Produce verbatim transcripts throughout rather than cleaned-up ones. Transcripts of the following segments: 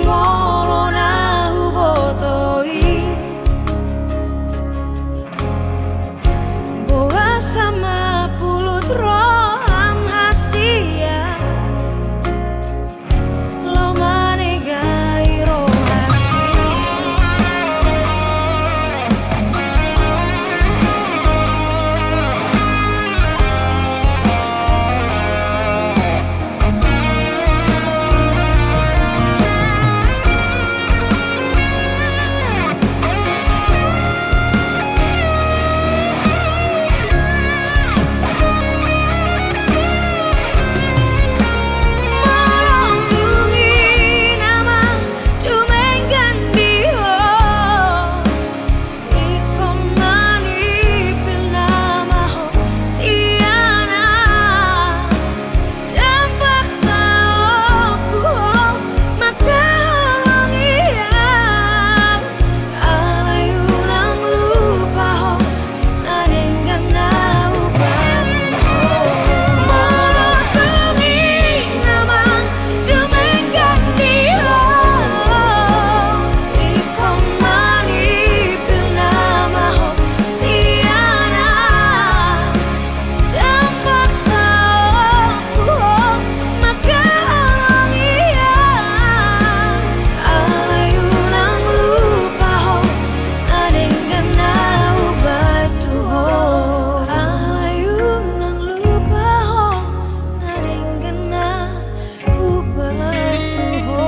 Molo na huboto i, boasa ma pulut roham hasian, laho manegai rohangki. Molo tung i na mang dumenggan di ho, ingkon manipil nama ho sian ahu. Ndang paksa ho mangkaholongi ahu. Alai unang lupa ho na denggan na hubahen tu ho. Molo tung i na mang dumenggan di ho, ingkon manipil nama ho sian ahu. Ndang paksa ho mangkaholongi ahu. Alai unang lupa ho na denggan na hubahen tu ho. Alai unang lupa ho na denggan na hubahen tu ho.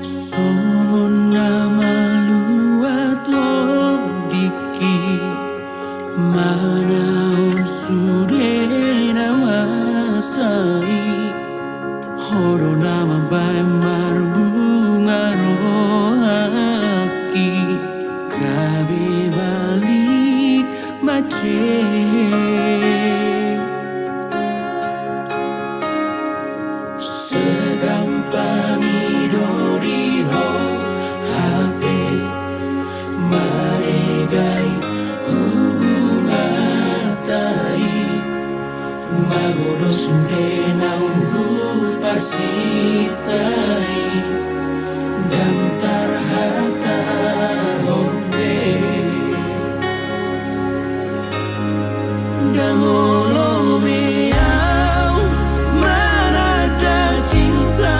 Songon na malua tondingki, manaon sude na masa i. Ho do na mambahen marbunga rohangki, gabe balik mansai. Segampang i do di ho hape manegai hubunganta i. Mago do sude naung huparsinta i, ndang tarhatahon be. Ndang olo be au mananda cinta,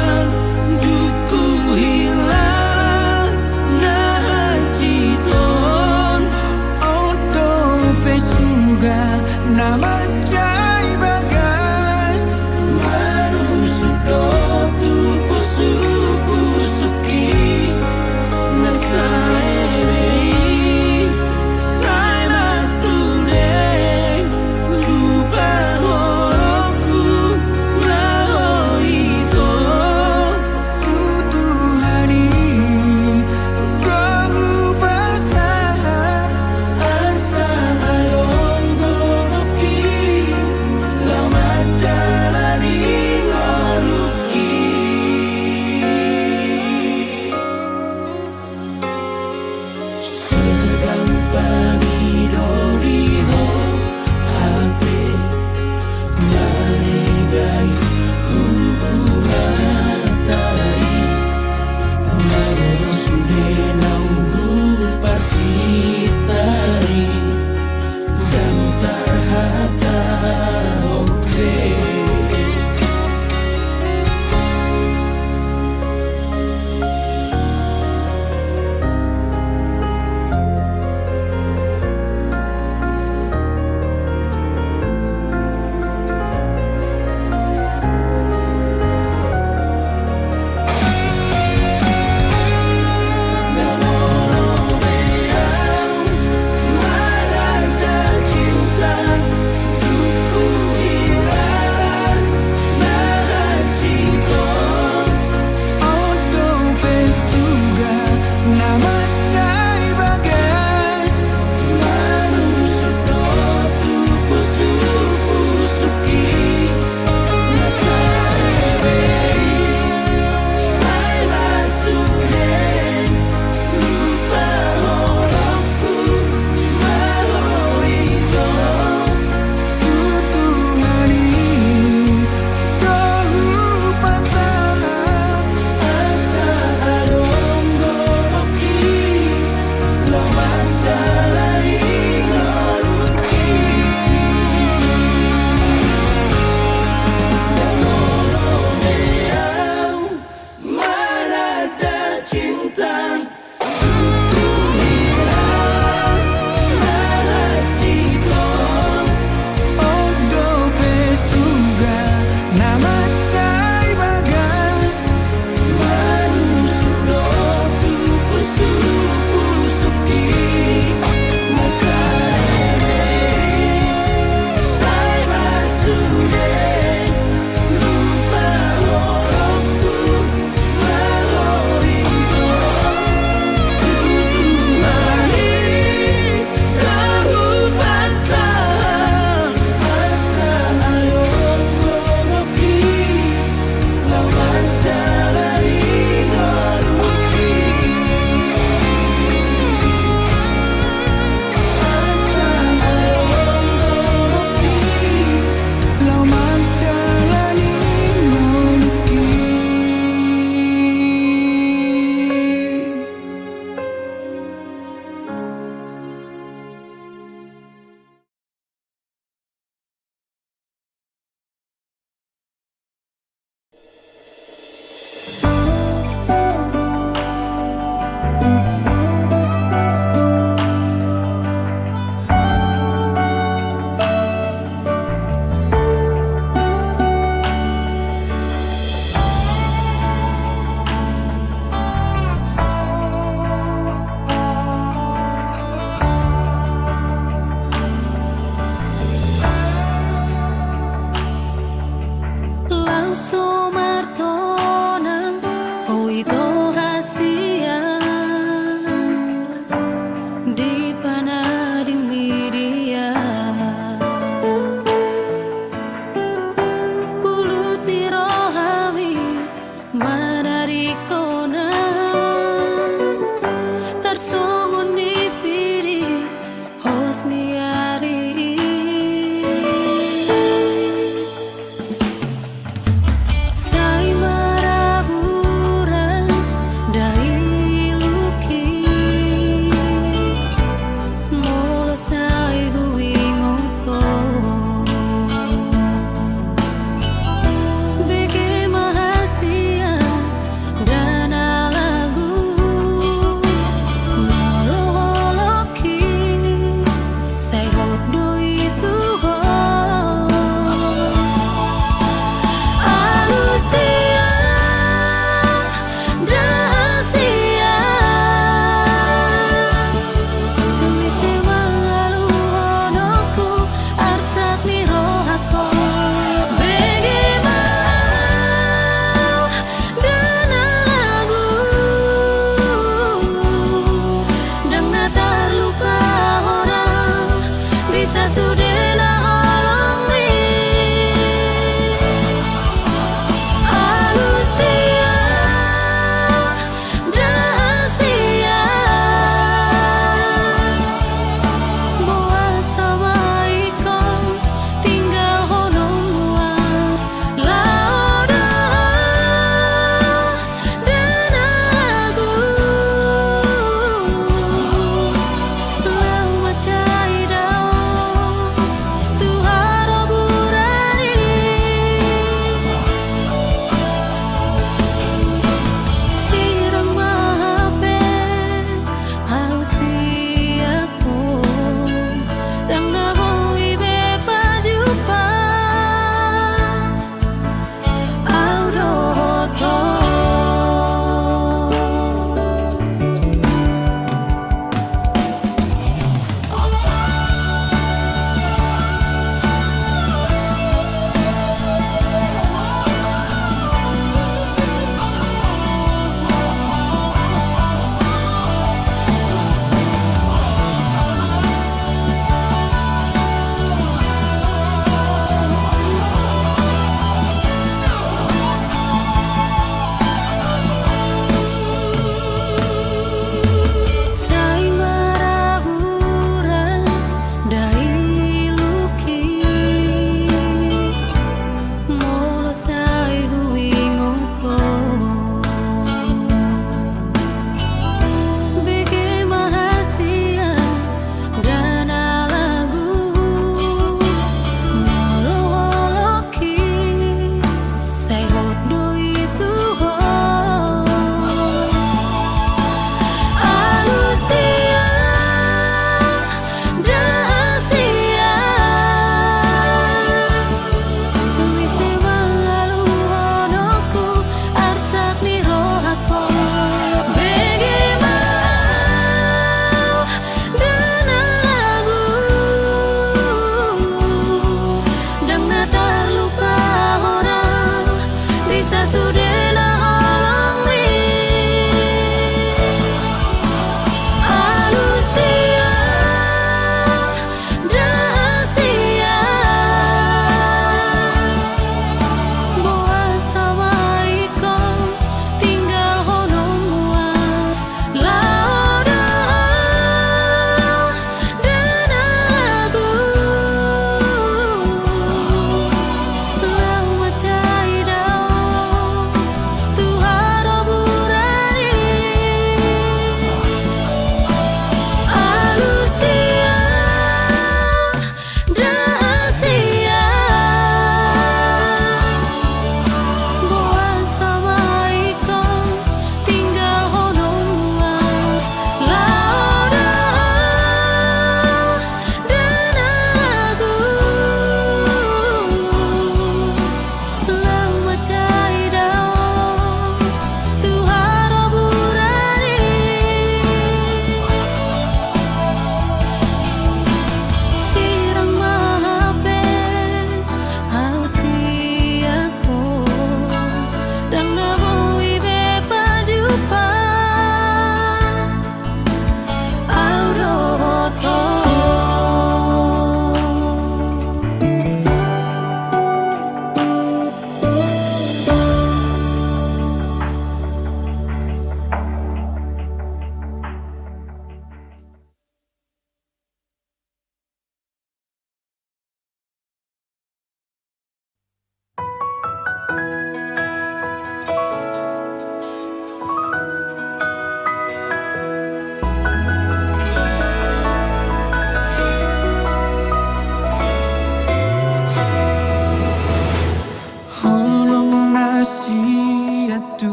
dung huhilala na hansit on. On dope suga na mansai bagas, manusuk do tu pusuku So martona ho ito hastia di panadingmi dia. Pulut ni rohami manadingkon na tarsongon ni pidi hos ni ari i.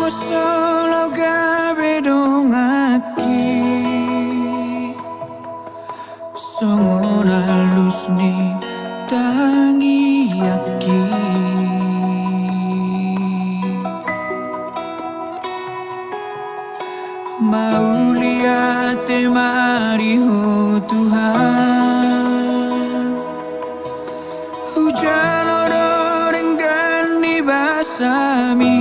Solo gabe donganki, songon alus ni tangiangki. Mauliate ma di Ho Tuhan, hujalo do denggan ni basami.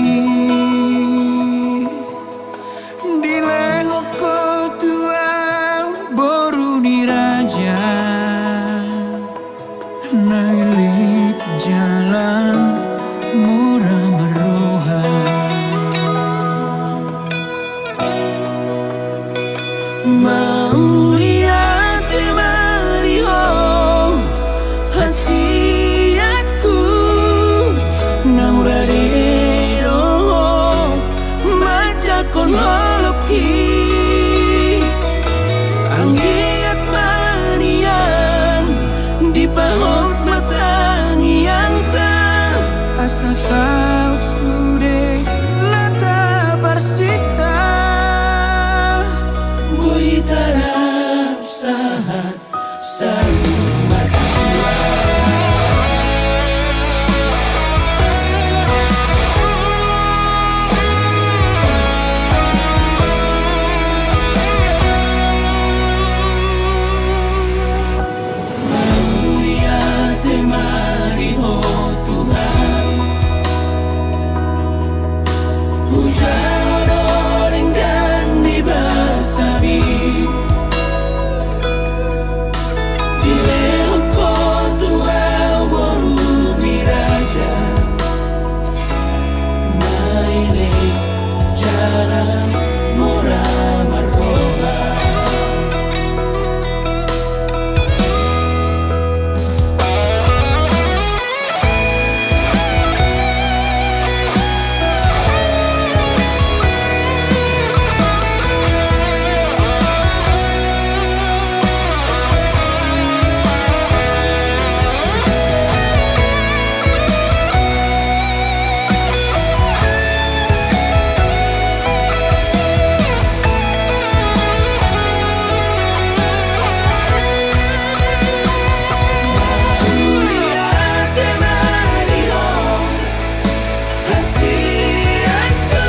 Dilehon Ho tu ahu boru ni raja, na elek jala mora marroha. Mauliate ma di Ho, hasianku, naung rade do Ho manjangkon holongki. Anggiat ma nian dipahot ma tangiangta, asa saut sude na taparsinta. Boi tarap sahat saur matua. Mauliate ma di Ho Tuhan, hujalo do denggan ni basami. Dilehon Ho tu ahu boru ni raja, na elek jala mora marroha. Hasianku,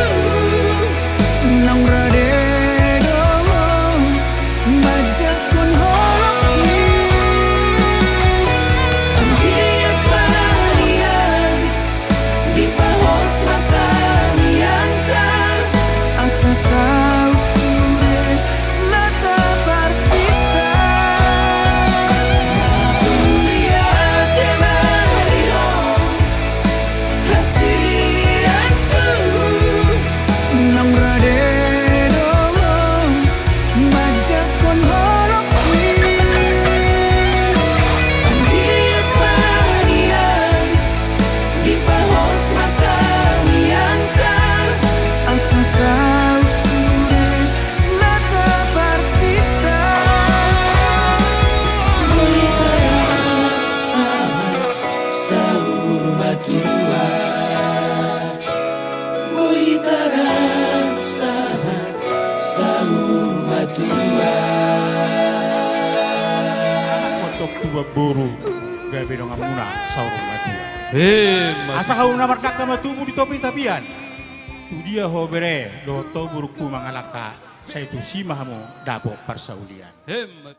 naung rade do Ho manjangkon holongki. Anggiat ma nian dipahot ma tangiangta, asa saut sude na taparsinta. Mauliate ma di Ho, hasianku, naung rade do Ho manjangkon holongki. Anggiat ma nian dipahot ma tangiangta, asa saut sude na taparsinta. Boi tarap sahat saur matua. Boi tarap sahat saur matua. Mantap, tubuan boru, gabe donganmuna saur matua. Emma. Asa hamu na mardangka ma tubu di topi tapian. Tu dia ho bere dohot ho borungku mangalangka, sai tusi ma hamu dapot parsaulian. Emma.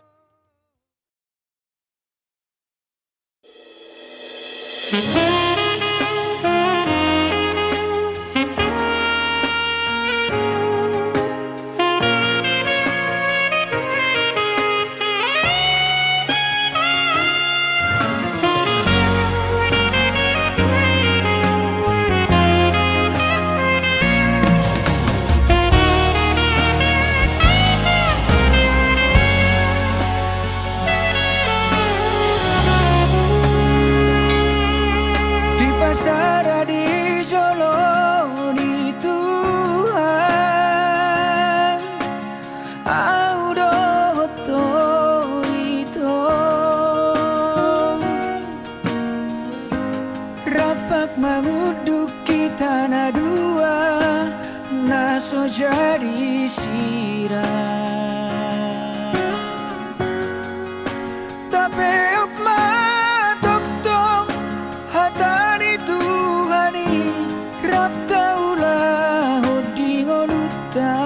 so jadi sirang. Tapeop ma tongtong hata ni Tuhan i, rap taulahon di ngolunta.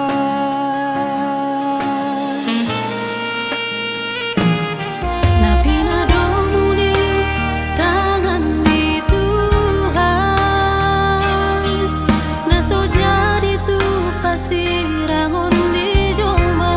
Na pinadomu ni tangan ni Tuhan, na so jadi tu pasirangon ni jolma.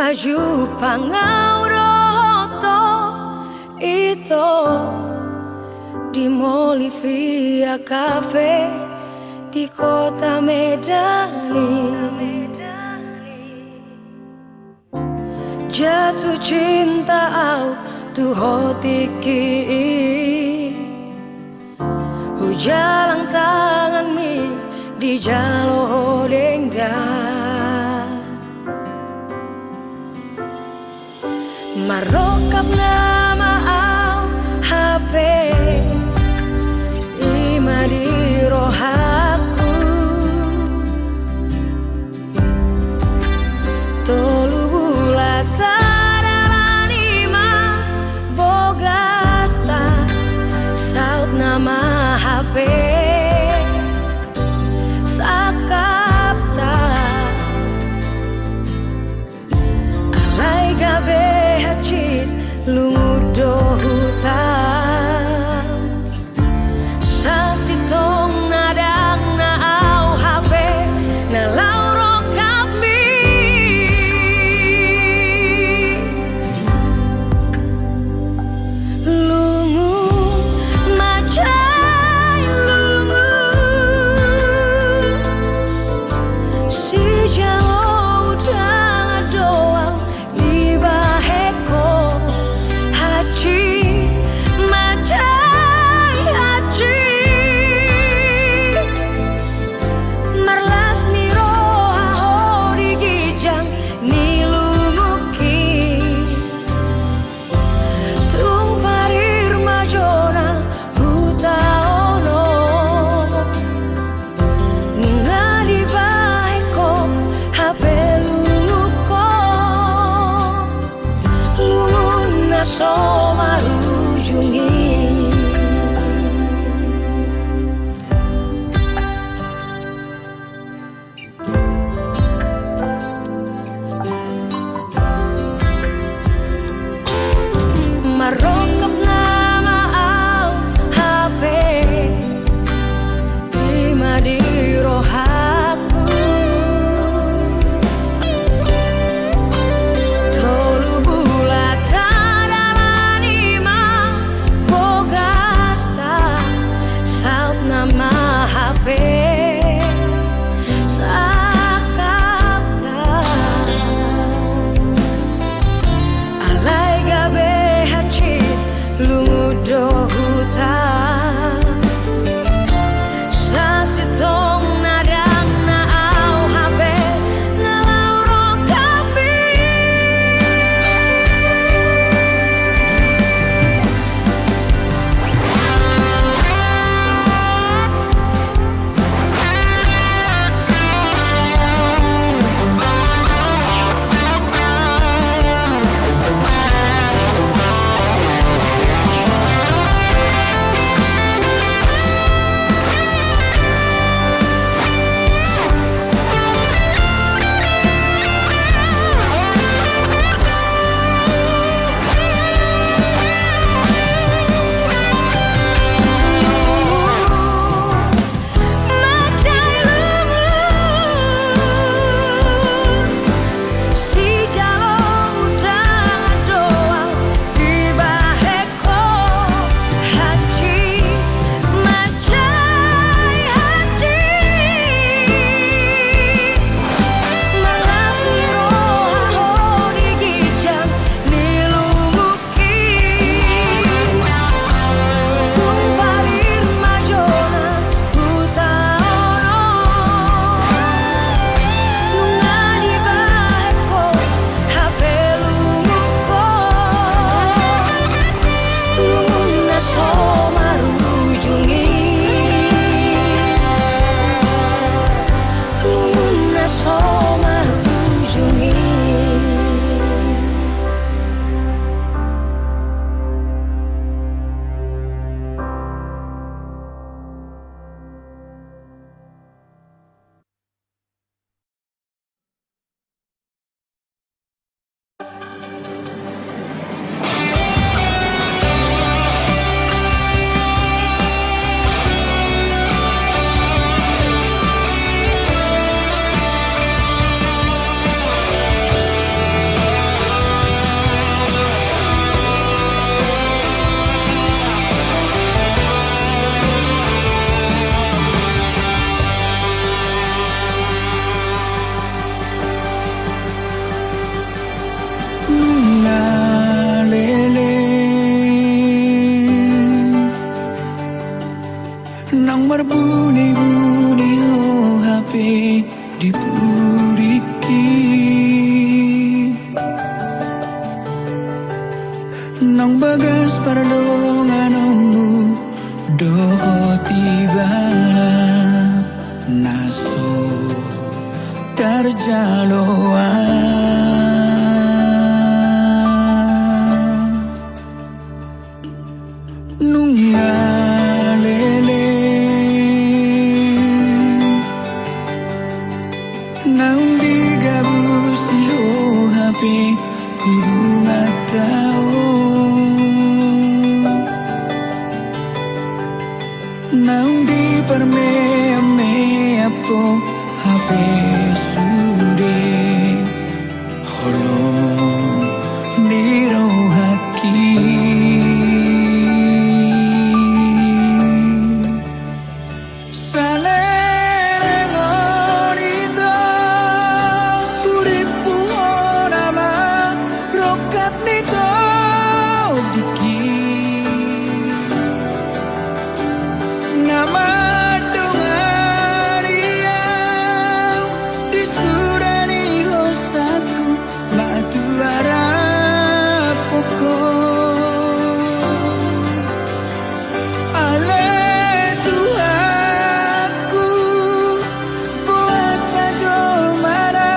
Jumpang au dohot ho, ito, di Molivia Cafe di kota Medan i. Jatuh cinta au tu ho tingki i. Hujalang tanganmi dijalo ho denggan. Marrongkap nama au hape i ma di rohangku. Tolu bulan tadalani ma bogasta, saut nama hape. Saat di pudingki. Naung bagas pardonganonmu dohot Ibana na so tarjalo. Nunga leleng naung digabusi ho hape hubunganta on. Naung diparmeammeam ho hape sude holong ni rohangki. Saleleng on ito hudippu hona ma rongkap ni tondingki. Na mandongani ahu di suda ni hosangku ma tu araphonkon. Ale Tuhanku, boasa jolma na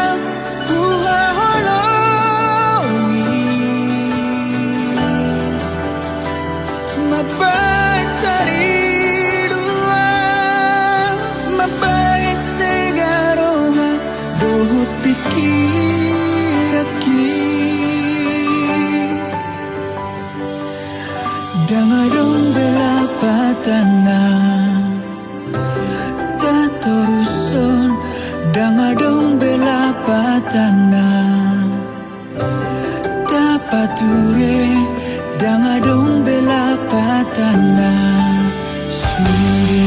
huhaholongi? Mambahen tariduan, mambahen sega roha dohot pingkiranki. Ndang adong be lapatanna tatorushon, ndang adong be lapatanna tapature, ndang adong be lapatanna sude.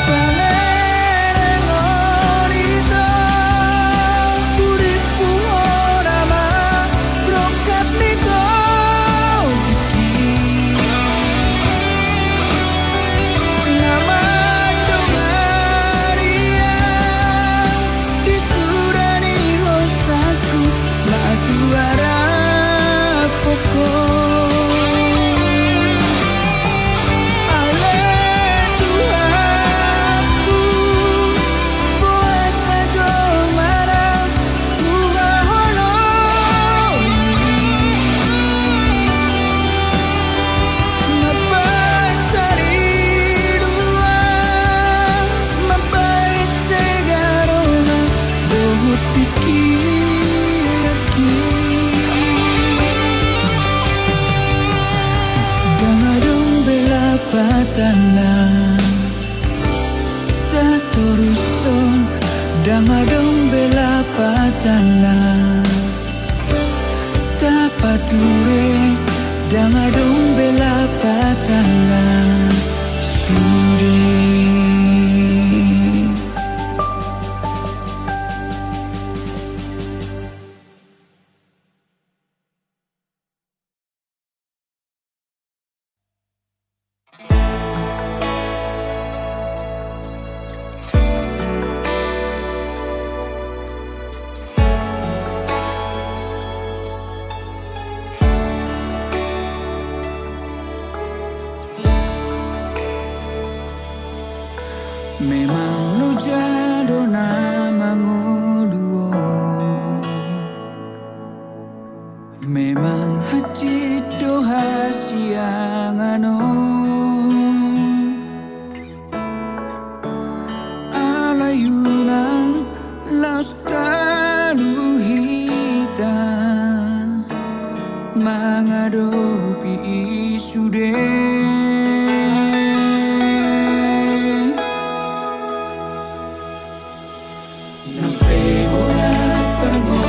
Saleleng on ito hudippu hona ma rongkap ni tondingki. Na mandongani ahu di suda ni hosangku ma tu araphonkon. Ale Tuhanku, boasa jolma na huhaholongi? Mambahen tariduan, mambahen sega roha dohot pingkiranki. Ndang adong be lapatanna tatorushon, ndang adong be lapatanna tapature, ndang adong be lapatanna sude. Memang loja do na mangolu on. Memang hansit do hasiangan on. Alai unang laos talu hita mangadopi i sude. Nang pe borat parngoluan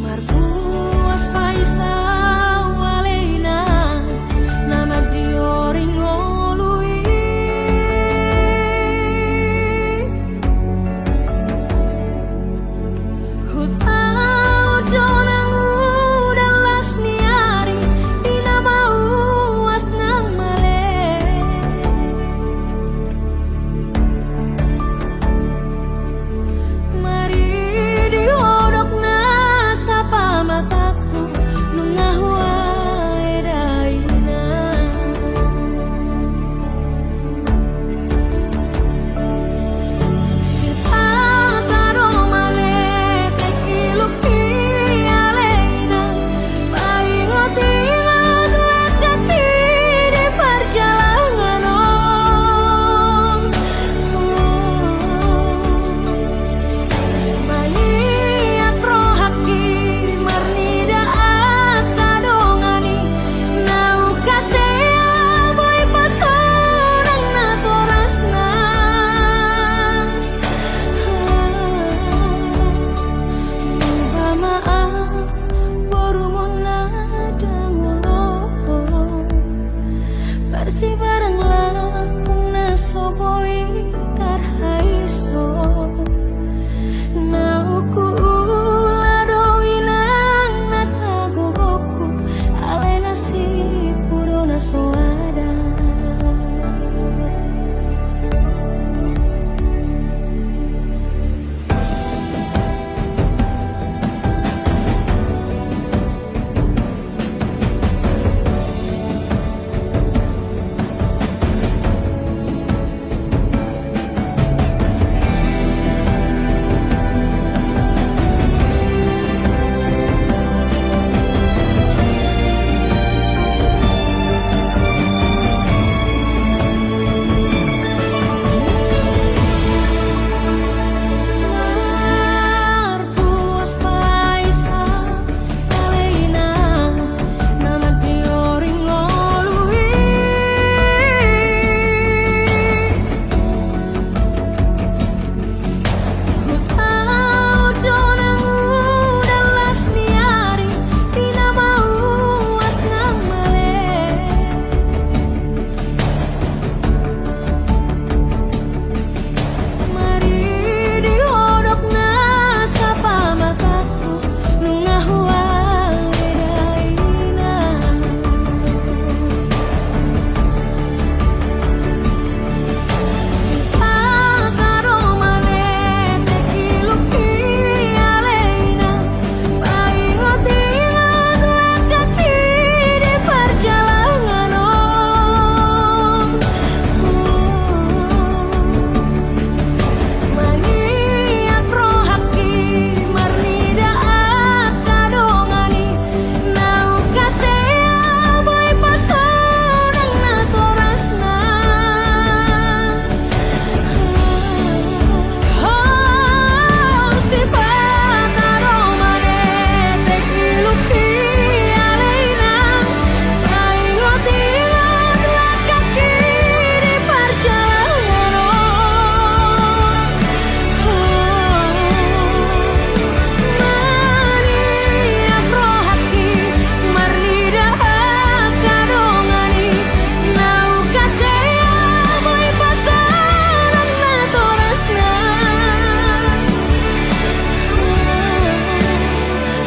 Marpuas pais au ale inang na mandioring ngolu i. Hutaon do nang udan las ni ari, i na mauas nang male. Maridi hodok na sapa matangku, nunga huae da inang. Sipata do maletek iluk i ale inang, paingot-ingot langkangki di parjalangan on. Mangiak rohangki marnida angka dongan i, naung hasea boi pasonang natorasna. Umpama au borumu na dangol on, marsibarang lapung na so boi tarhaisop. Naung huula do inang nasa gogongku, alai nasibhu do na so ada. Marpuas pais au ale inang na mandioring ngolu i. Hutaon do nang udan las ni ari, i na mauas nang male. Maridi hodok na sapa matangku, nunga huae da inang. Sipata do maletek iluk i ale inang, paingot-ingot langkangki di parjalangan on. Mangiak rohangki marnida angka dongan i, naung hasea boi pasonang natorasna. Sipata do maletek iluk i ale inang, paingot-ingot langkangki di parjalangan on. Mangiak rohangki marnida angka dongan i, naung hasea boi pasonang natorasna.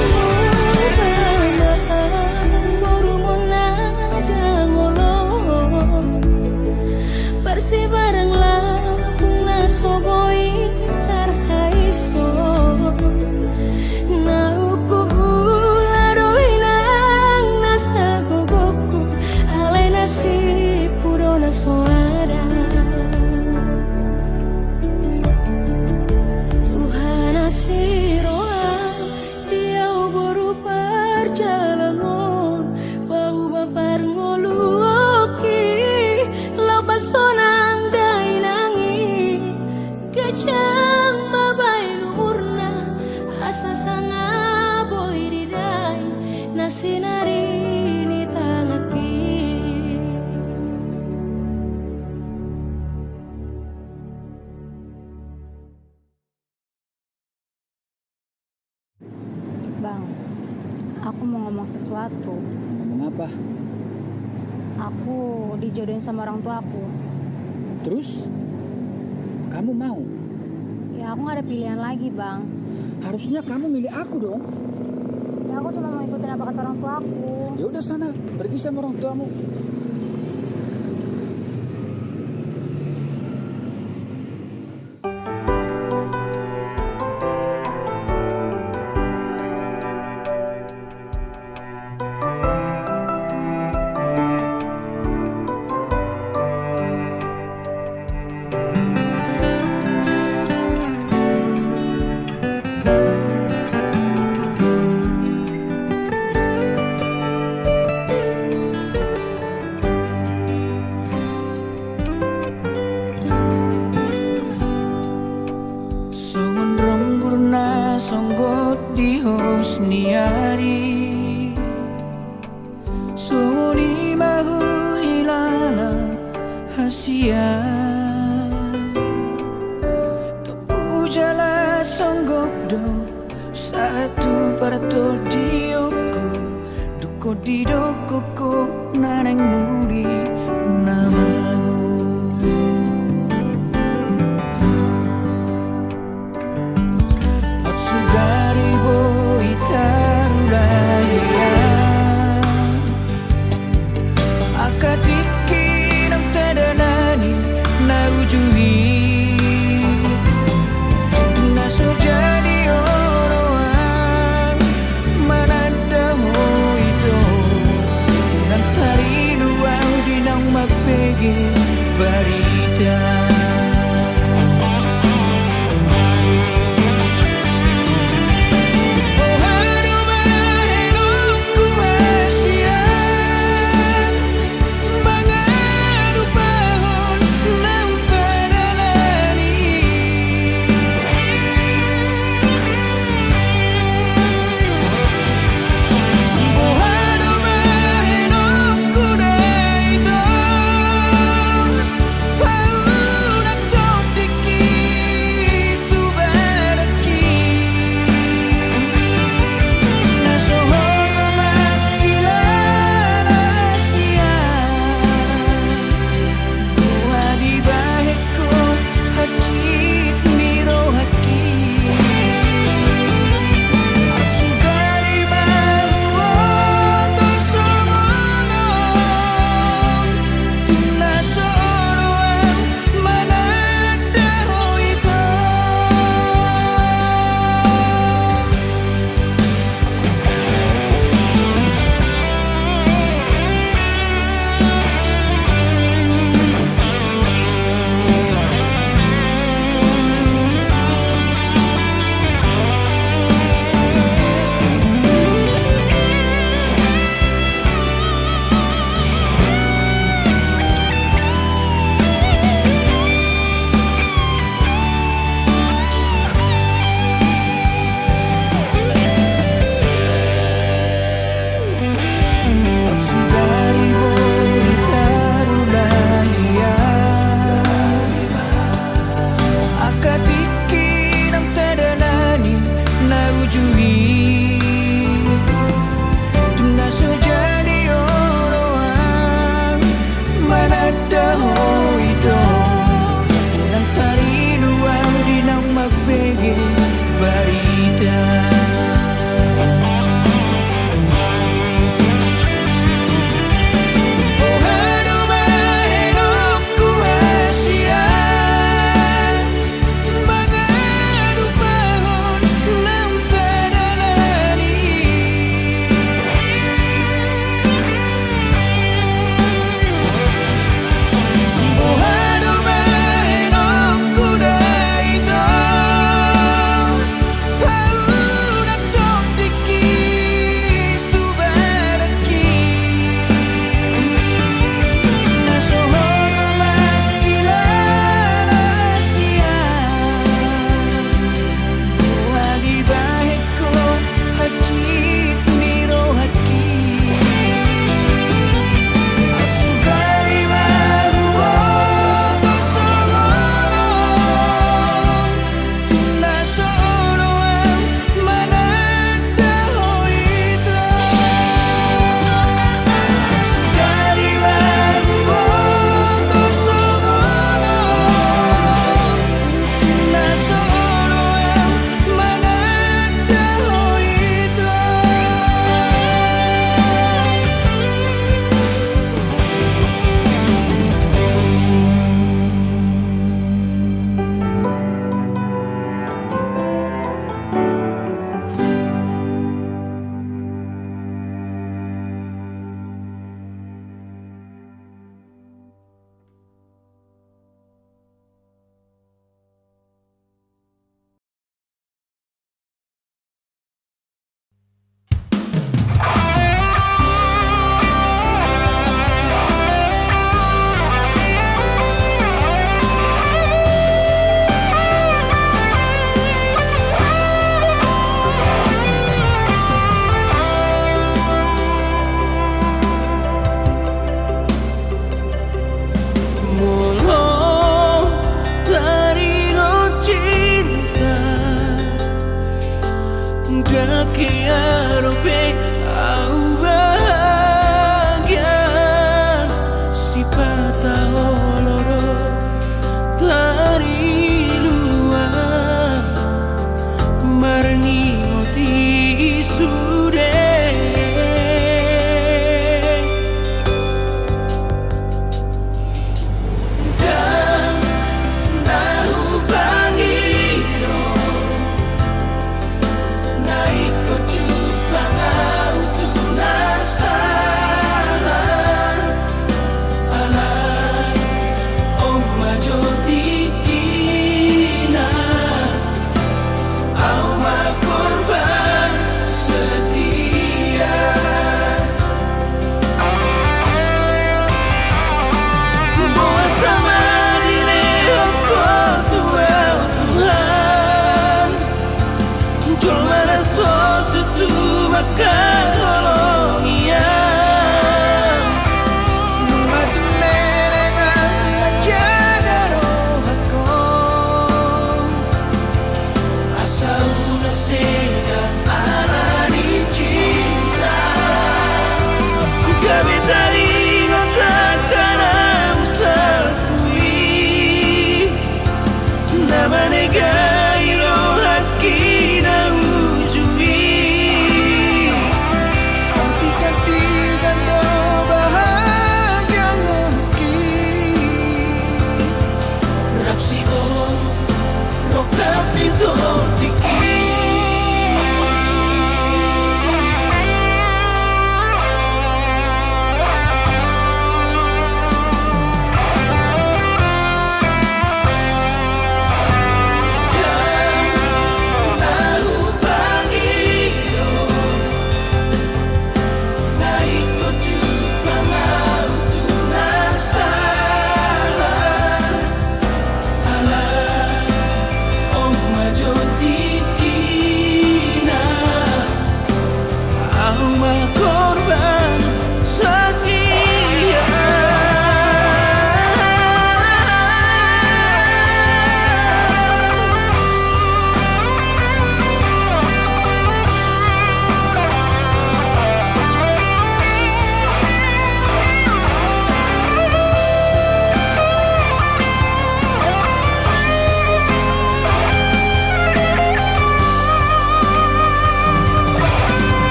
Umpama au borumu na dangol on, marsibarang lapung na so boi tarhaisop. Naung huula do inang nasa gogongku, alai nasibhu do na so ada. Tuhan asi roham, di au boru parjalangon, pauba parngoluonki, laho pasonang dainang i. Ganjang ma baen umurna, asa sanga boi didai na sinari ni tanganki. Aku mau ngomong sesuatu. Ngomong apa? Aku dijodohin sama orang tuaku. Terus? Kamu mau? Ya, aku nggak ada pilihan lagi, Bang. Harusnya kamu milih aku dong. Ya, aku cuma mau ikutin apa kata orang tuaku. Ya udah sana, pergi sama orang tuamu. Songon ronggur na songgot di hos ni ari, songon i ma huhilala hasian. Topu jala songgot do sahat tu partondionku, dung ho didok ho na naeng muli na maol. Hot sugari boi tarulahia, angka tingki naung tadalani na uju i. Dung na so jadi oloan mananda ho ito, unang tarilu ahu di naung mambege barita. Boha do bahenonku hasian, mangalupahon naung tadalani. Boha do bahenonku da ito, palu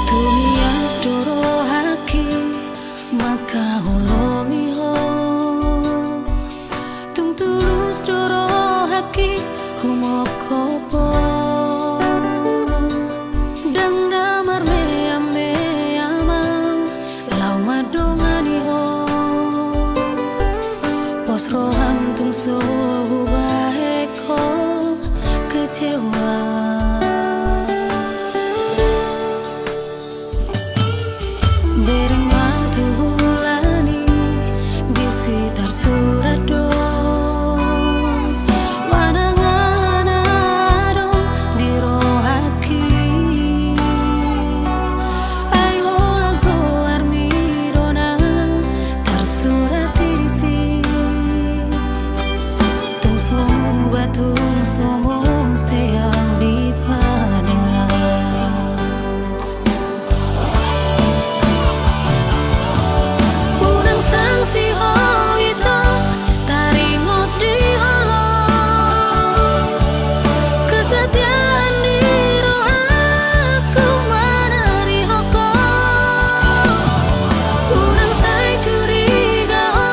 Tung ias do rohangki mangkaholongi ho. Tung tulus do rohangki humongkop ho. Ndang na marmeamea ma laho mandongani ho. Pos roham tung so hubahen ho kecewa. Bereng ma tu bulan i, disi tarsurat do, manang aha na adong di rohangki. Ai holan goarmi do na tarsurat i disi. Tung so muba tung so monsea au di padang. Unang sangsi ho ito, taringot di holong. Kesetiaan ni rohangku manarihon ho. Unang sai curiga ho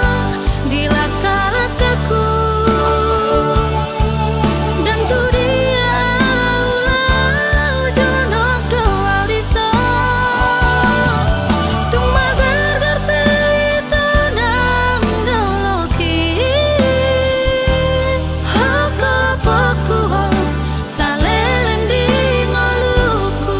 di langka-langkaku. Ndang tu dia au laho, jonok do au dison. Tung magargar pe ito nang dolok i, hongkopku ho saleleng di ngolungku.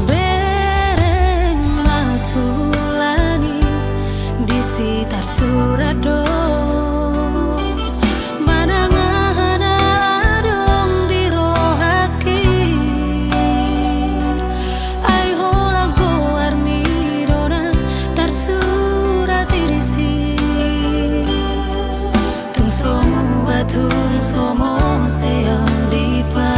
Bereng ma tu bulan i, disi tarsurat do, manang aha na adong di rohangki. Ai holan goarmi do na tarsurat i disi. Tung so muba tung so monsea au di padang.